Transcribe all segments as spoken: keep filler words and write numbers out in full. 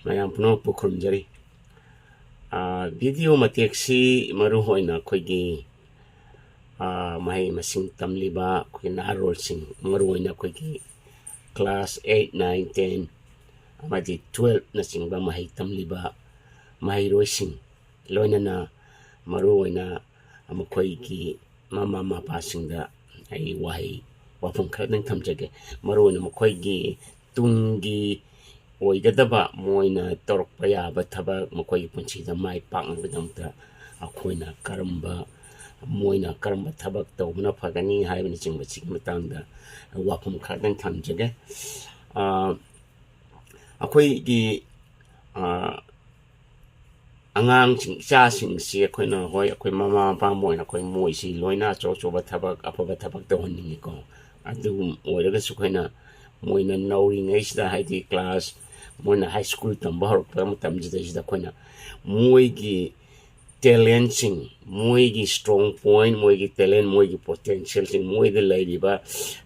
ꯃꯌꯥꯝ ꯄꯨꯝꯅꯃꯛꯄꯨ ꯈꯨꯔꯨꯝꯖꯔꯤ꯫ ꯚꯤꯗꯤꯑꯣ ꯃꯇꯦꯛꯁꯤ ꯃꯔꯨ ꯑꯣꯏꯅ ꯑꯩꯈꯣꯏꯒꯤ ꯃꯍꯩ ꯃꯁꯤꯡ ꯇꯝꯂꯤꯕ ꯑꯩꯈꯣꯏ ꯅꯍꯥꯔꯣꯜꯁꯤꯡ, ꯃꯔꯨ ꯑꯣꯏꯅ ꯑꯩꯈꯣꯏꯒꯤ ꯀ꯭ꯂꯥꯁ ꯑꯩꯠ, ꯅꯥꯏꯟ, ꯇꯦꯟ ꯑꯃꯗꯤ ꯇꯨꯋꯦꯜꯞꯅꯆꯤꯡꯕ ꯃꯍꯩ ꯇꯝꯂꯤꯕ ꯃꯍꯩꯔꯣꯏꯁꯤꯡ, ꯂꯣꯏꯅꯅ ꯃꯔꯨꯑꯣꯏꯅ ꯃꯈꯣꯏꯒꯤ ꯃꯃꯥ ꯃꯄꯥꯁꯤꯡꯗ ꯑꯩ ꯋꯥꯍꯩ, ꯋꯥꯐꯝ ꯈꯔꯗꯪ ꯊꯝꯖꯒꯦ꯫ ꯃꯔꯨꯑꯣꯏꯅ ꯃꯈꯣꯏꯒꯤ ꯇꯨꯡꯒꯤ ꯑꯣꯏꯒꯗꯕ, ꯃꯣꯏꯅ ꯇꯧꯔꯛꯄ ꯌꯥꯕ ꯊꯕꯛ, ꯃꯈꯣꯏꯒꯤ ꯄꯨꯟꯁꯤꯗ ꯃꯥꯏ ꯄꯥꯛꯅꯕꯒꯤꯗꯃꯛꯇ ꯑꯩꯈꯣꯏꯅ ꯀꯔꯝꯕ, ꯃꯣꯏꯅ ꯀꯔꯝꯕ ꯊꯕꯛ ꯇꯧꯕꯅ ꯐꯒꯅꯤ ꯍꯥꯏꯕꯅꯆꯤꯡꯕꯁꯤꯒꯤ ꯃꯇꯥꯡꯗ ꯋꯥꯐꯝ ꯈꯔꯗꯪ ꯊꯝꯖꯒꯦ꯫ ꯑꯩꯈꯣꯏꯒꯤ ꯑꯉꯥꯡꯁꯤꯡ, ꯏꯆꯥꯁꯤꯡꯁꯤ ꯑꯩꯈꯣꯏꯅ, ꯍꯣꯏ, ꯑꯩꯈꯣꯏ ꯃꯃꯥ ꯃꯄꯥ ꯑꯃ ꯑꯣꯏꯅ ꯑꯩꯈꯣꯏ ꯃꯣꯏꯁꯤ ꯂꯣꯏꯅ ꯑꯆꯧ ꯑꯆꯧꯕ ꯊꯕꯛ, ꯑꯐꯕ ꯊꯕꯛ ꯇꯧꯍꯟꯅꯤꯡꯉꯤꯀꯣ꯫ ꯑꯗꯨ ꯑꯣꯏꯔꯒꯁꯨ ꯑꯩꯈꯣꯏꯅ ꯃꯣꯏꯅ ꯅꯧꯔꯤꯉꯩꯁꯤꯗ, ꯍꯥꯏꯗꯤ ꯀ꯭ꯂꯥꯁ, ꯃꯣꯏꯅ ꯍꯥꯏ ꯁ꯭ꯀꯨꯜ ꯇꯝꯕ ꯍꯧꯔꯛꯄ ꯃꯇꯝꯁꯤꯗꯩꯁꯤꯗ ꯑꯩꯈꯣꯏꯅ ꯃꯣꯏꯒꯤ ꯇꯦꯂꯦꯟꯁꯤꯡ, ꯃꯣꯏꯒꯤ ꯁ꯭ꯇꯔꯣꯡ ꯄꯣꯏꯟ, ꯃꯣꯏꯒꯤ ꯇꯦꯂꯦꯟ, ꯃꯣꯏꯒꯤ ꯄꯣꯇꯦꯟꯁꯤꯌꯦꯜꯁꯤꯡ, ꯃꯣꯏꯗ ꯂꯩꯔꯤꯕ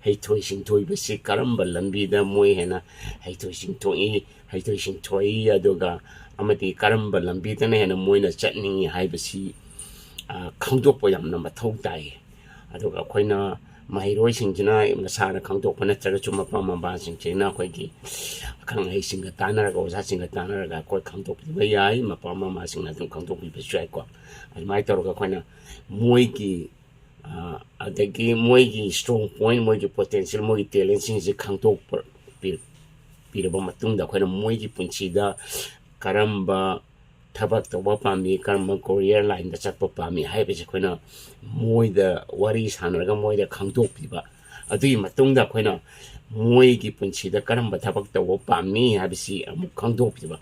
ꯍꯩꯊꯣꯏ ꯁꯤꯡꯊꯣꯏꯕꯁꯤ ꯀꯔꯝꯕ ꯂꯝꯕꯤꯗ ꯃꯣꯏ ꯍꯦꯟꯅ ꯍꯩꯊꯣꯏ ꯁꯤꯡꯊꯣꯛꯏ, ꯍꯩꯊꯣꯏ ꯁꯤꯡꯊꯣꯛꯏ, ꯑꯗꯨꯒ ꯑꯃꯗꯤ ꯀꯔꯝꯕ ꯂꯝꯕꯤꯗꯅ ꯍꯦꯟꯅ ꯃꯣꯏꯅ ꯆꯠꯅꯤꯡꯏ ꯍꯥꯏꯕꯁꯤ ꯈꯪꯗꯣꯛꯄ ꯌꯥꯝꯅ ꯃꯊꯧ ꯇꯥꯏ꯫ ꯑꯗꯨꯒ ꯑꯩꯈꯣꯏꯅ ꯃꯍꯩꯔꯣꯏꯁꯤꯡꯁꯤꯅ ꯃꯁꯥꯅ ꯈꯪꯗꯣꯛꯄ ꯅꯠꯇ꯭ꯔꯒꯁꯨ ꯃꯄꯥ ꯃꯄꯥꯁꯤꯡꯁꯤꯅ ꯑꯩꯈꯣꯏꯒꯤ ꯑꯈꯪ ꯑꯍꯩꯁꯤꯡꯒ ꯇꯥꯟꯅꯔꯒ, ꯑꯣꯖꯥꯁꯤꯡꯒ ꯇꯥꯟꯅꯔꯒ ꯑꯩꯈꯣꯏ ꯈꯪꯗꯣꯛꯄꯤꯕ ꯌꯥꯏ, ꯃꯄꯥ ꯃꯃꯥꯁꯤꯡꯅ ꯑꯗꯨꯝ ꯈꯪꯗꯣꯛꯄꯤꯕꯁꯨ ꯌꯥꯏꯀꯣ꯫ ꯑꯗꯨꯃꯥꯏꯅ ꯇꯧꯔꯒ ꯑꯩꯈꯣꯏꯅ ꯃꯣꯏꯒꯤ ꯑꯗꯒꯤ ꯃꯣꯏꯒꯤ ꯁ꯭ꯇꯔꯣꯡ ꯄꯣꯏꯟ, ꯃꯣꯏꯒꯤ ꯄꯣꯇꯦꯟꯁꯤꯌꯦꯜ, ꯃꯣꯏꯒꯤ ꯇꯦꯂꯦꯟꯁꯤꯡꯁꯤ ꯈꯪꯗꯣꯛꯄ ꯄꯤ-, ꯄꯤꯔꯕ ꯃꯇꯨꯡꯗ ꯑꯩꯈꯣꯏꯅ ꯃꯣꯏꯒꯤ ꯄꯨꯟꯁꯤꯗ ꯀꯔꯝꯕ ꯊꯕꯛ ꯇꯧꯕ ꯄꯥꯝꯃꯤ, ꯀꯔꯝꯕ ꯀꯣꯔꯤꯌꯔ ꯂꯥꯏꯟꯗ ꯆꯠꯄ ꯄꯥꯝꯃꯤ ꯍꯥꯏꯕꯁꯤ ꯑꯩꯈꯣꯏꯅ ꯃꯣꯏꯗ ꯋꯥꯔꯤ ꯁꯥꯟꯅꯔꯒ ꯃꯣꯏꯗ ꯈꯪꯗꯣꯛꯄꯤꯕ꯫ ꯑꯗꯨꯒꯤ ꯃꯇꯨꯡꯗ ꯑꯩꯈꯣꯏꯅ ꯃꯣꯏꯒꯤ ꯄꯨꯟꯁꯤꯗ ꯀꯔꯝꯕ ꯊꯕꯛ ꯇꯧꯕ ꯄꯥꯝꯃꯤ ꯍꯥꯏꯕꯁꯤ ꯑꯃꯨꯛ ꯈꯪꯗꯣꯛꯄꯤꯕ꯫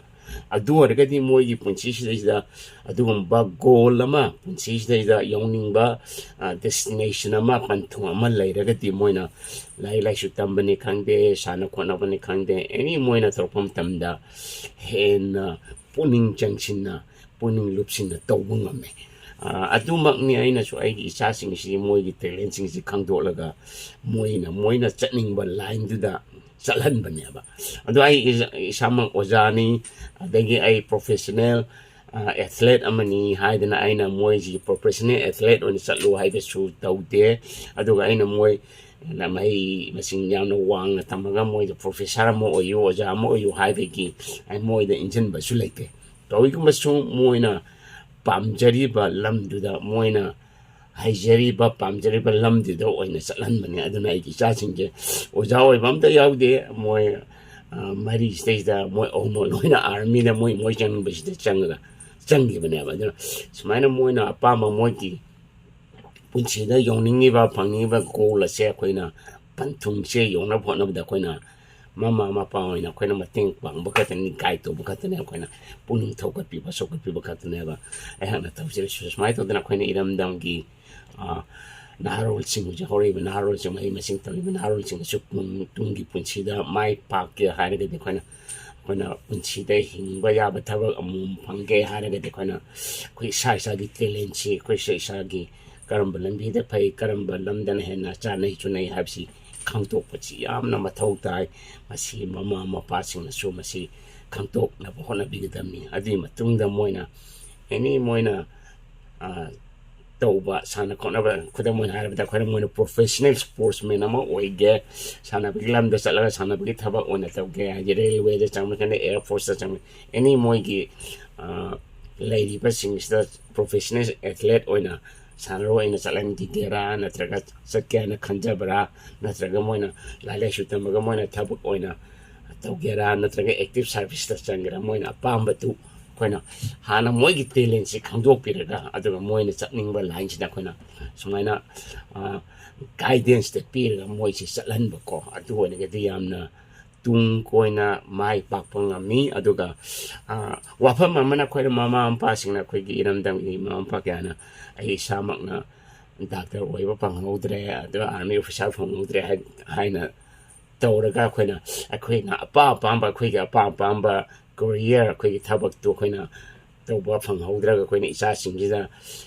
ꯑꯗꯨ ꯑꯣꯏꯔꯒꯗꯤ ꯃꯣꯏꯒꯤ ꯄꯨꯟꯁꯤꯁꯤꯗꯩꯁꯤꯗ ꯑꯗꯨꯒꯨꯝꯕ ꯒꯣꯜ ꯑꯃ, ꯄꯨꯟꯁꯤꯁꯤꯗꯩꯗ ꯌꯧꯅꯤꯡꯕ ꯗꯦꯁꯇꯤꯅꯦꯁꯟ ꯑꯃ, ꯄꯟꯊꯨꯡ ꯑꯃ ꯂꯩꯔꯒꯗꯤ ꯃꯣꯏꯅ ꯂꯥꯏꯔꯤꯛ ꯂꯥꯏꯁꯨ ꯇꯝꯕꯅꯤ ꯈꯪꯗꯦ, ꯁꯥꯟꯅ ꯈꯣꯠꯅꯕꯅꯤ ꯈꯪꯗꯦ, ꯑꯦꯅꯤ ꯃꯣꯏꯅ ꯇꯧꯔꯛꯄ ꯃꯇꯝꯗ ꯍꯦꯟꯅ ꯄꯨꯛꯅꯤꯡ ꯆꯪꯁꯤꯟꯅ, ꯄꯨꯛꯅꯤꯡ ꯂꯨꯞꯁꯤꯟꯅ ꯇꯧꯕ ꯉꯝꯃꯦ꯫ ꯑꯗꯨꯃꯛꯅꯤ ꯑꯩꯅꯁꯨ ꯑꯩꯒꯤ ꯏꯆꯥꯁꯤꯡꯁꯤ ꯃꯣꯏꯒꯤ ꯇꯦꯂꯦꯟꯁꯤꯡꯁꯤ ꯈꯪꯗꯣꯛꯂꯒ ꯃꯣꯏꯅ, ꯃꯣꯏꯅ ꯆꯠꯅꯤꯡꯕ ꯂꯥꯏꯟꯗꯨꯗ ꯆꯠꯍꯟꯕꯅꯦꯕ꯫ ꯑꯗꯣ ꯑꯩ ꯏꯁꯥꯃꯛ ꯑꯣꯖꯥꯅꯤ, ꯑꯗꯒꯤ ꯑꯩ ꯄ꯭ꯔꯣꯐꯦꯁꯅꯦꯜ ꯑꯦꯊꯂꯦꯠ ꯑꯃꯅꯤ ꯍꯥꯏꯗꯅ ꯑꯩꯅ ꯃꯣꯏꯁꯤ ꯄ꯭ꯔꯣꯐꯦꯁꯅꯦꯜ ꯑꯦꯊꯂꯦꯠ ꯑꯣꯏꯅ ꯆꯠꯂꯨ ꯍꯥꯏꯕꯁꯨ ꯇꯧꯗꯦ꯫ ꯑꯗꯨꯒ ꯑꯩꯅ ꯃꯣꯏ ꯃꯍꯩ ꯃꯁꯤꯡ ꯌꯥꯝꯅ ꯋꯥꯡꯅ ꯇꯝꯃꯒ ꯃꯣꯏꯗ ꯄ꯭ꯔꯣꯐꯦꯁꯔ ꯑꯃ ꯑꯣꯏꯌꯨ, ꯑꯣꯖꯥ ꯑꯃ ꯑꯣꯏꯌꯨ ꯍꯥꯏꯕꯒꯤ ꯑꯩ ꯃꯣꯏꯗ ꯏꯟꯁꯤꯟꯕꯁꯨ ꯂꯩꯇꯦ꯫ ꯇꯧꯏꯒꯨꯝꯕꯁꯨ ꯃꯣꯏꯅ ꯄꯥꯝꯖꯔꯤꯕ ꯂꯝꯗꯨꯗ, ꯃꯣꯏꯅ ꯍꯩꯖꯔꯤꯕ ꯄꯥꯝꯖꯔꯤꯕ ꯂꯝꯗꯨꯗ ꯑꯣꯏꯅ ꯆꯠꯍꯟꯕꯅꯦ꯫ ꯑꯗꯨꯅ ꯑꯩꯒꯤ ꯏꯆꯥꯁꯤꯡꯁꯦ ꯑꯣꯖꯥ ꯑꯣꯏꯕ ꯑꯝꯇ ꯌꯥꯎꯗꯦ꯫ ꯃꯣꯏ ꯃꯔꯤꯁꯤꯗꯩꯁꯤꯗ ꯃꯣꯏ ꯑꯍꯨꯝꯃꯛ ꯂꯣꯏꯅ ꯑꯥꯔꯃꯤꯗ ꯃꯣꯏ ꯃꯣꯏ ꯆꯪꯅꯤꯡꯕꯁꯤꯗ ꯆꯪꯉꯒ ꯆꯪꯈꯤꯕꯅꯦꯕ꯫ ꯑꯗꯨꯅ ꯁꯨꯃꯥꯏꯅ ꯃꯣꯏꯅ ꯑꯄꯥꯝꯕ ꯃꯣꯏꯒꯤ ꯄꯨꯟꯁꯤꯗ ꯌꯧꯅꯤꯡꯉꯤꯕ ꯐꯪꯅꯤꯡꯉꯤꯕ ꯒꯣꯜ ꯑꯁꯦ ꯑꯩꯈꯣꯏꯅ ꯄꯟꯊꯨꯡꯁꯦ ꯌꯧꯅꯕ ꯍꯣꯠꯅꯕꯗ ꯑꯩꯈꯣꯏꯅ ꯃꯃꯥ ꯃꯄꯥ ꯑꯣꯏꯅ ꯑꯩꯈꯣꯏꯅ ꯃꯇꯦꯡ ꯄꯥꯡꯕ ꯈꯛꯇꯅꯤ, ꯒꯥꯏꯗ ꯇꯧꯕ ꯈꯛꯇꯅꯤ꯫ ꯑꯩꯈꯣꯏꯅ ꯄꯨꯛꯅꯤꯡ ꯊꯧꯒꯠꯄꯤꯕ ꯁꯧꯒꯠꯄꯤꯕ ꯈꯛꯇꯅꯦꯕ ꯑꯩꯍꯥꯛꯅ ꯇꯧꯖꯔꯤꯁꯤ꯫ ꯁꯨꯃꯥꯏꯅ ꯇꯧꯗꯅ ꯑꯩꯈꯣꯏꯅ ꯏꯔꯝꯗꯝꯒꯤ ꯅꯍꯥꯔꯣꯜꯁꯤꯡ, ꯍꯧꯖꯤꯛ ꯍꯧꯔꯛꯏꯕ ꯅꯍꯥꯔꯣꯜꯁꯤꯡ, ꯃꯍꯩ ꯃꯁꯤꯡ ꯇꯝꯂꯤꯕ ꯅꯍꯥꯔꯣꯜꯁꯤꯡꯅꯁꯨ ꯇꯨꯡꯒꯤ ꯄꯨꯟꯁꯤꯗ ꯃꯥꯏ ꯄꯥꯛꯀꯦ ꯍꯥꯏꯔꯒꯗꯤ ꯑꯩꯈꯣꯏꯅ ꯑꯩꯈꯣꯏꯅ ꯄꯨꯟꯁꯤꯗ ꯍꯤꯡꯕ ꯌꯥꯕ ꯊꯕꯛ ꯑꯃꯃꯝ ꯐꯪꯒꯦ ꯍꯥꯏꯔꯒꯗꯤ ꯑꯩꯈꯣꯏꯅ ꯑꯩꯈꯣꯏ ꯏꯁꯥ ꯏꯁꯥꯒꯤ ꯇꯦꯂꯦꯟꯁꯤ ꯑꯩꯈꯣꯏ ꯏꯁꯥ ꯏꯁꯥꯒꯤ ꯀꯔꯝꯕ ꯂꯝꯕꯤꯗ ꯐꯩ, ꯀꯔꯝꯕ ꯂꯝꯗꯅ ꯍꯦꯟꯅ ꯆꯥꯅꯩ ꯆꯨꯅꯩ ꯍꯥꯏꯕꯁꯤ ꯈꯪꯗꯣꯛꯄꯁꯤ ꯌꯥꯝꯅ ꯃꯊꯧ ꯇꯥꯏ꯫ ꯃꯁꯤ ꯃꯃꯥ ꯃꯄꯥꯁꯤꯡꯅꯁꯨ ꯃꯁꯤ ꯈꯪꯗꯣꯛꯅꯕ ꯍꯣꯠꯅꯕꯤꯒꯗꯕꯅꯤ꯫ ꯑꯗꯨꯒꯤ ꯃꯇꯨꯡꯗ ꯃꯣꯏꯅ ꯑꯦꯅꯤ ꯃꯣꯏꯅ ꯇꯧꯕ ꯁꯥꯟꯅ ꯈꯣꯠꯅꯕ, ꯈꯨꯗꯝ ꯑꯣꯏꯅ ꯍꯥꯏꯔꯕꯗ ꯑꯩꯈꯣꯏꯅ ꯃꯣꯏꯅ ꯄ꯭ꯔꯣꯐꯦꯁꯅꯦꯜ ꯁ꯭ꯄꯣꯔꯠꯁꯃꯦꯟ ꯑꯃ ꯑꯣꯏꯒꯦ, ꯁꯥꯟꯅꯕꯒꯤ ꯂꯝꯗ ꯆꯠꯂꯒ ꯁꯥꯟꯅꯕꯒꯤ ꯊꯕꯛ ꯑꯣꯏꯅ ꯇꯧꯒꯦ ꯍꯥꯏꯗꯤ ꯔꯦꯜꯋꯦꯗ ꯆꯪꯕ ꯈꯪꯗꯦ, ꯑꯦꯌꯥꯔ ꯐꯣꯔꯁꯇ ꯆꯪꯕ, ꯑꯦꯅꯤ ꯃꯣꯏꯒꯤ ꯂꯩꯔꯤꯕꯁꯤꯡꯁꯤꯗ ꯄ꯭ꯔꯣꯐꯦꯁꯅꯦꯜ ꯑꯦꯊꯂꯦꯠ ꯑꯣꯏꯅ ꯁꯥꯟꯅꯔꯣꯏ ꯑꯣꯏꯅ ꯆꯠꯍꯟꯈꯤꯒꯦꯔꯥ, ꯅꯠꯇ꯭ꯔꯒ ꯆꯠꯀꯦ ꯍꯥꯏꯅ ꯈꯟꯖꯕ꯭ꯔꯥ, ꯅꯠꯇ꯭ꯔꯒ ꯃꯣꯏꯅ ꯂꯥꯏꯔꯤꯛ ꯂꯥꯏꯁꯨ ꯇꯝꯃꯒ ꯃꯣꯏꯅ ꯊꯕꯛ ꯑꯣꯏꯅ ꯇꯧꯒꯦꯔꯥ, ꯅꯠꯇ꯭ꯔꯒ ꯑꯦꯛꯇꯤꯚ ꯁꯥꯔꯚꯤꯁꯇ ꯆꯪꯒꯦꯔꯥ, ꯃꯣꯏꯅ ꯑꯄꯥꯝꯕꯗꯨ ꯑꯩꯈꯣꯏꯅ ꯍꯥꯟꯅ ꯃꯣꯏꯒꯤ ꯇꯦꯂꯦꯟꯁꯤ ꯈꯪꯗꯣꯛꯄꯤꯔꯒ, ꯑꯗꯨꯒ ꯃꯣꯏꯅ ꯆꯠꯅꯤꯡꯕ ꯂꯥꯏꯟꯁꯤꯗ ꯑꯩꯈꯣꯏꯅ ꯁꯨꯃꯥꯏꯅ ꯒꯥꯏꯗꯦꯟꯁꯇ ꯄꯤꯔꯒ ꯃꯣꯏꯁꯤ ꯆꯠꯍꯟꯕꯀꯣ, ꯑꯗꯨ ꯑꯣꯏꯔꯒꯗꯤ ꯌꯥꯝꯅ ꯇꯨꯡ ꯀꯣꯏꯅ ꯃꯥꯏ ꯄꯥꯛꯄ ꯉꯝꯃꯤ꯫ ꯑꯗꯨꯒ ꯋꯥꯐꯝ ꯑꯃꯅ ꯑꯩꯈꯣꯏꯅ ꯃꯃꯥ ꯃꯄꯥꯁꯤꯡꯅ, ꯑꯩꯈꯣꯏꯒꯤ ꯏꯔꯝꯗꯝꯒꯤ ꯃꯃꯥ ꯃꯄꯥ ꯀꯌꯥꯅ ꯑꯩ ꯏꯁꯥꯃꯛꯅ ꯗꯥꯛꯇꯔ ꯑꯣꯏꯕ ꯐꯪꯍꯧꯗ꯭ꯔꯦ, ꯑꯗꯨꯒ ꯑꯥꯔꯃꯤ ꯑꯣꯐꯤꯁꯥꯔ ꯐꯪꯍꯧꯗ꯭ꯔꯦ ꯍꯥꯏꯅ ꯇꯧꯔꯒ ꯑꯩꯈꯣꯏꯅ, ꯑꯩꯈꯣꯏꯅ ꯑꯄꯥꯝ ꯑꯄꯥꯝꯕ, ꯑꯩꯈꯣꯏꯒꯤ ꯑꯄꯥꯝ ꯑꯄꯥꯝꯕ ꯀꯦꯔꯤꯌꯔ, ꯑꯩꯈꯣꯏꯒꯤ ꯊꯕꯛꯇꯨ ꯑꯩꯈꯣꯏꯅ ꯇꯧꯕ ꯐꯪꯍꯧꯗ꯭ꯔꯒ ꯑꯩꯈꯣꯏꯅ ꯏꯆꯥꯁꯤꯡꯁꯤꯗ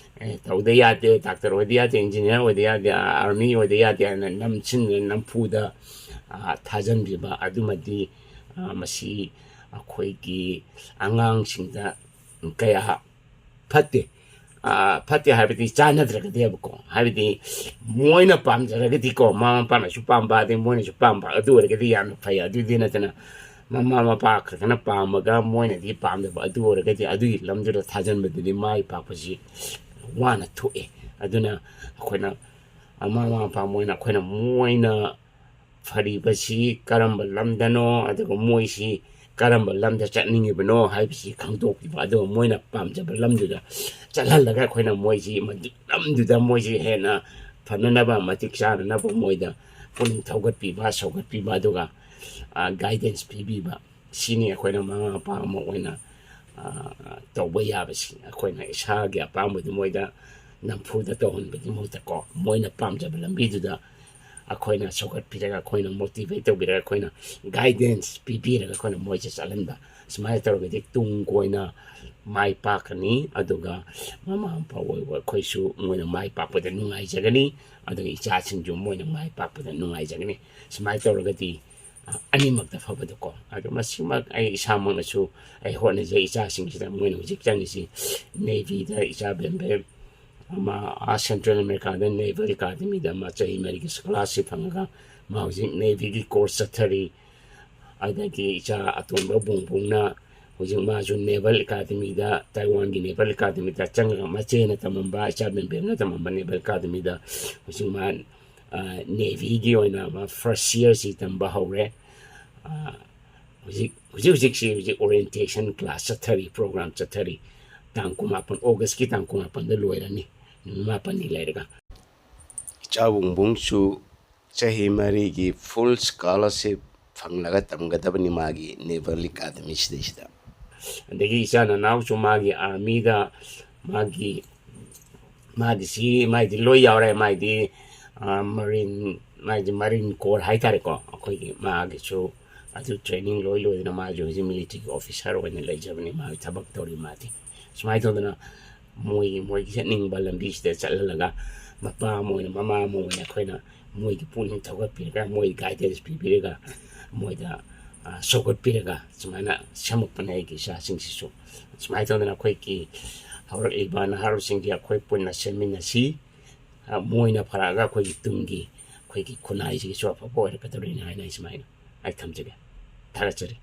ꯇꯧꯗ ꯌꯥꯗꯦ, ꯗꯥꯛꯇꯔ ꯑꯣꯏꯗ ꯌꯥꯗꯦ, ꯏꯟꯖꯤꯅꯤꯌꯥꯔ ꯑꯣꯏꯗ ꯌꯥꯗꯦ, ꯑꯥꯔꯃꯤ ꯑꯣꯏꯗ ꯌꯥꯗꯦ ꯍꯥꯏꯅ ꯅꯝꯁꯤꯟꯗꯅ ꯅꯝꯐꯨꯗ ꯊꯥꯖꯤꯟꯕꯤꯕ ꯑꯗꯨꯃꯗꯤ ꯃꯁꯤ ꯑꯩꯈꯣꯏꯒꯤ ꯑꯉꯥꯡꯁꯤꯡꯗ ꯀꯌꯥ ꯐꯠꯇꯦ꯫ ꯐꯠꯇꯦ ꯍꯥꯏꯕꯗꯤ ꯆꯥꯟꯅꯗ꯭ꯔꯒꯗꯤ ꯍꯥꯏꯕꯀꯣ, ꯍꯥꯏꯕꯗꯤ ꯃꯣꯏꯅ ꯄꯥꯝꯖꯔꯒꯗꯤꯀꯣ, ꯃꯃꯥ ꯃꯄꯥꯅꯁꯨ ꯄꯥꯝꯕ ꯑꯗꯩ ꯃꯣꯏꯅꯁꯨ ꯄꯥꯝꯕ, ꯑꯗꯨ ꯑꯣꯏꯔꯒꯗꯤ ꯌꯥꯝꯅ ꯐꯩ꯫ ꯑꯗꯨꯗꯤ ꯅꯠꯇꯅ ꯃꯃꯥ ꯃꯄꯥ ꯈꯛꯇꯅ ꯄꯥꯝꯃꯒ ꯃꯣꯏꯅꯗꯤ ꯄꯥꯝꯗꯕ, ꯑꯗꯨ ꯑꯣꯏꯔꯒꯗꯤ ꯑꯗꯨꯒꯤ ꯂꯝꯗꯨꯗ ꯊꯥꯖꯤꯟꯕꯗꯨꯗꯤ ꯃꯥꯏ ꯄꯥꯛꯄꯁꯤ ꯋꯥꯅ ꯊꯣꯛꯑꯦ꯫ ꯑꯗꯨꯅ ꯑꯩꯈꯣꯏꯅ ꯃꯃꯥ ꯃꯄꯥ ꯃꯣꯏꯅ ꯑꯩꯈꯣꯏꯅ ꯃꯣꯏꯅ ꯐꯔꯤꯕꯁꯤ ꯀꯔꯝꯕ ꯂꯝꯗꯅꯣ, ꯑꯗꯨꯒ ꯃꯣꯏꯁꯤ ꯀꯔꯝꯕ ꯂꯝꯗ ꯆꯠꯅꯤꯡꯉꯤꯕꯅꯣ ꯍꯥꯏꯕꯁꯤ ꯈꯪꯗꯣꯛꯄꯤꯕ, ꯑꯗꯨꯒ ꯃꯣꯏꯅ ꯄꯥꯝꯖꯕ ꯂꯝꯗꯨꯗ ꯆꯠꯍꯜꯂꯒ ꯑꯩꯈꯣꯏꯅ ꯃꯣꯏꯁꯤ ꯃꯗꯨ ꯂꯝꯗꯨꯗ ꯃꯣꯏꯁꯤ ꯍꯦꯟꯅ ꯐꯅꯅꯕ, ꯃꯇꯤꯛ ꯆꯥꯅꯅꯕ ꯃꯣꯏꯗ ꯄꯨꯛꯅꯤꯡ ꯊꯧꯒꯠꯄꯤꯕ, ꯁꯧꯒꯠꯄꯤꯕ, ꯑꯗꯨꯒ ꯒꯥꯏꯗꯦꯟꯁ ꯄꯤꯕꯤꯕ, ꯁꯤꯅꯤ ꯑꯩꯈꯣꯏꯅ ꯃꯃꯥ ꯃꯄꯥ ꯑꯃ ꯑꯣꯏꯅ ꯇꯧꯕ ꯌꯥꯕꯁꯤ꯫ ꯑꯩꯈꯣꯏꯅ ꯏꯁꯥꯒꯤ ꯑꯄꯥꯝꯕꯗꯨ ꯃꯣꯏꯗ ꯅꯝꯐꯨꯗ ꯇꯧꯍꯟꯕꯒꯤ ꯃꯍꯨꯠꯇꯀꯣ, ꯃꯣꯏꯅ ꯄꯥꯝꯖꯕ ꯂꯝꯕꯤꯗꯨꯗ ꯑꯩꯈꯣꯏꯅ ꯁꯧꯒꯠꯄꯤꯔꯒ, ꯑꯩꯈꯣꯏꯅ ꯃꯣꯇꯤꯚꯦꯠ ꯇꯧꯕꯤꯔꯒ, ꯑꯩꯈꯣꯏꯅ ꯒꯥꯏꯗꯦꯟꯁ ꯄꯤꯕꯤꯔꯒ ꯑꯩꯈꯣꯏꯅ ꯃꯣꯏꯁꯦ ꯆꯠꯍꯟꯕ, ꯁꯨꯃꯥꯏꯅ ꯇꯧꯔꯒꯗꯤ ꯇꯨꯡ ꯀꯣꯏꯅ ꯃꯥꯏ ꯄꯥꯛꯀꯅꯤ꯫ ꯑꯗꯨꯒ ꯃꯃꯥ ꯃꯄꯥ ꯑꯣꯏꯕ ꯑꯩꯈꯣꯏꯁꯨ ꯃꯣꯏꯅ ꯃꯥꯏ ꯄꯥꯛꯄꯗ ꯅꯨꯡꯉꯥꯏꯖꯒꯅꯤ, ꯑꯗꯨꯒ ꯏꯆꯥꯁꯤꯡꯁꯨ ꯃꯣꯏꯅ ꯃꯥꯏ ꯄꯥꯛꯄꯗ ꯅꯨꯡꯉꯥꯏꯖꯒꯅꯤ꯫ ꯁꯨꯃꯥꯏꯅ ꯇꯧꯔꯒꯗꯤ ꯑꯅꯤꯃꯛꯇ ꯐꯕꯗꯀꯣ꯫ ꯑꯗꯣ ꯃꯁꯤꯃꯛ ꯑꯩ ꯏꯁꯥꯃꯛꯅꯁꯨ ꯑꯩ ꯍꯣꯠꯅꯖꯩ꯫ ꯏꯆꯥꯁꯤꯡꯁꯤꯗ ꯃꯣꯏꯅ ꯍꯧꯖꯤꯛ ꯆꯪꯉꯤꯁꯤ ꯅꯦꯚꯤꯗ, ꯏꯆꯥ ꯕꯦꯝꯕꯦꯝ ꯑꯃ ꯑꯥ ꯁꯦꯟꯇ꯭ꯔꯦꯜ ꯑꯃꯦꯔꯤꯀꯥꯗ ꯅꯦꯚꯜ ꯑꯦꯀꯥꯗꯃꯤꯗ ꯑꯃ ꯆꯍꯤ ꯃꯔꯤꯒꯤ ꯁ꯭ꯀꯣꯂꯥꯔꯁꯤꯞ ꯐꯪꯉꯒ ꯃꯥ ꯍꯧꯖꯤꯛ ꯅꯦꯚꯤꯒꯤ ꯀꯣꯔꯁ ꯆꯠꯊꯔꯤ꯫ ꯑꯗꯒꯤ ꯏꯆꯥ ꯑꯇꯣꯟꯕ ꯕꯨꯡꯕꯨꯡꯅ ꯍꯧꯖꯤꯛ ꯃꯥꯁꯨ ꯅꯦꯚꯜ ꯑꯦꯀꯥꯗꯃꯤꯗ, ꯇꯥꯏꯋꯥꯟꯒꯤ ꯅꯦꯚꯜ ꯑꯦꯀꯥꯗꯃꯤꯗ ꯆꯪꯉꯒ ꯃꯆꯦꯅ ꯇꯝꯃꯝꯕ, ꯏꯆꯥ ꯕꯦꯝꯕꯦꯝꯅ ꯇꯝꯃꯝꯕ ꯅꯦꯚꯜ ꯑꯦꯀꯥꯗꯃꯤꯗ ꯍꯧꯖꯤꯛ ꯃꯥ ꯅꯦꯚꯤꯒꯤ ꯑꯣꯏꯅ ꯃꯥ ꯐꯥꯔꯁ ꯏꯌꯥꯔꯁꯤ ꯇꯝꯕ ꯍꯧꯔꯦ꯫ ꯍꯧꯖꯤꯛ ꯍꯧꯖꯤꯛ ꯍꯧꯖꯤꯛꯁꯤ ꯍꯧꯖꯤꯛ ꯑꯣꯔꯤꯌꯦꯟꯇꯦꯁꯟ ꯀ꯭ꯂꯥꯁ ꯆꯠꯊꯔꯤ, ꯄ꯭ꯔꯣꯒ꯭ꯔꯥꯝ ꯆꯠꯊꯔꯤ꯫ ꯇꯥꯡ ꯀꯨꯟꯃꯥꯄꯟ, ꯑꯣꯒꯁꯀꯤ ꯇꯥꯡ ꯀꯨꯟꯃꯥꯄꯟꯗ ꯂꯣꯏꯔꯅꯤ, ꯅꯨꯃꯤꯠ ꯃꯥꯄꯟꯅꯤ ꯂꯩꯔꯒ꯫ ꯏꯆꯥ ꯕꯨꯡꯕꯨꯡꯁꯨ ꯆꯍꯤ ꯃꯔꯤꯒꯤ ꯐꯨꯜ ꯁ꯭ꯀꯣꯂꯥꯔꯁꯤꯞ ꯐꯪꯂꯒ ꯇꯝꯒꯗꯕꯅꯤ ꯃꯥꯒꯤ ꯅꯦꯚꯜ ꯑꯦꯀꯥꯗꯃꯤ ꯁꯤꯗꯩꯁꯤꯗ꯫ ꯑꯗꯒꯤ ꯏꯆꯥ ꯅꯅꯥꯎꯁꯨ ꯃꯥꯒꯤ ꯑꯥꯔꯃꯤꯗ ꯃꯥꯒꯤ ꯃꯥꯒꯤꯁꯤ ꯃꯥꯏꯗꯤ ꯂꯣꯏ ꯌꯥꯎꯔꯦ꯫ ꯃꯥꯏꯗꯤ ꯃꯔꯤꯟ, ꯃꯥꯏꯗꯤ ꯃꯔꯤꯟ ꯀꯣꯔ ꯍꯥꯏꯇꯥꯔꯦꯀꯣ, ꯑꯩꯈꯣꯏꯒꯤ ꯃꯥꯒꯤꯁꯨ ꯑꯗꯨ ꯇ꯭ꯔꯦꯅꯤꯡ ꯂꯣꯏ ꯂꯣꯏꯗꯅ ꯃꯥꯁꯨ ꯍꯧꯖꯤꯛ ꯃꯤꯂꯤꯇ꯭ꯔꯤꯒꯤ ꯑꯣꯐꯤꯁꯥꯔ ꯑꯣꯏꯅ ꯂꯩꯖꯕꯅꯤ꯫ ꯃꯥꯒꯤ ꯊꯕꯛ ꯇꯧꯔꯤ ꯃꯥꯗꯤ꯫ ꯁꯨꯃꯥꯏꯅ ꯇꯧꯗꯅ ꯃꯣꯏꯒꯤ ꯃꯣꯏꯒꯤ ꯆꯠꯅꯤꯡꯕ ꯂꯝꯕꯤꯁꯤꯗ ꯆꯠꯍꯜꯂꯒ ꯃꯄꯥ ꯑꯃ ꯑꯣꯏꯅ, ꯃꯃꯥ ꯑꯃ ꯑꯣꯏꯅ ꯑꯩꯈꯣꯏꯅ ꯃꯣꯏꯒꯤ ꯄꯨꯛꯅꯤꯡ ꯊꯧꯒꯠꯄꯤꯔꯒ, ꯃꯣꯏ guidance ꯄꯤꯕꯤꯔꯒ, ꯃꯣꯏꯗ, ꯑ, ꯆꯥꯎꯈꯠꯄꯤꯔꯒ ꯁꯨꯃꯥꯏꯅ ꯁꯦꯝꯃꯛꯄꯅꯦ ꯑꯩꯒꯤ ꯏꯆꯥꯁꯤꯡꯁꯤꯁꯨ꯫ ꯁꯨꯃꯥꯏꯅ ꯇꯧꯗꯅ ꯑꯩꯈꯣꯏꯒꯤ ꯍꯧꯔꯛꯂꯤꯕ ꯅꯍꯥꯔꯣꯜꯁꯤꯡꯒꯤ ꯑꯩꯈꯣꯏ ꯄꯨꯟꯅ ꯁꯦꯝꯃꯤꯟꯅꯁꯤ꯫ ꯑ, ꯃꯣꯏꯅ ꯐꯔꯛꯑꯒ ꯑꯩꯈꯣꯏꯒꯤ ꯇꯨꯡꯒꯤ ꯑꯩꯈꯣꯏꯒꯤ ꯈꯨꯟꯅꯥꯏꯁꯤꯒꯤꯁꯨ ꯑꯐꯕ ꯑꯣꯏꯔꯛꯀꯗꯧꯔꯤꯅꯤ ꯍꯥꯏꯅ ꯑꯩ ꯁꯨꯃꯥꯏꯅ ꯑꯩ ꯊꯝꯖꯒꯦ꯫ ꯊꯥꯒꯠꯆꯔꯤ꯫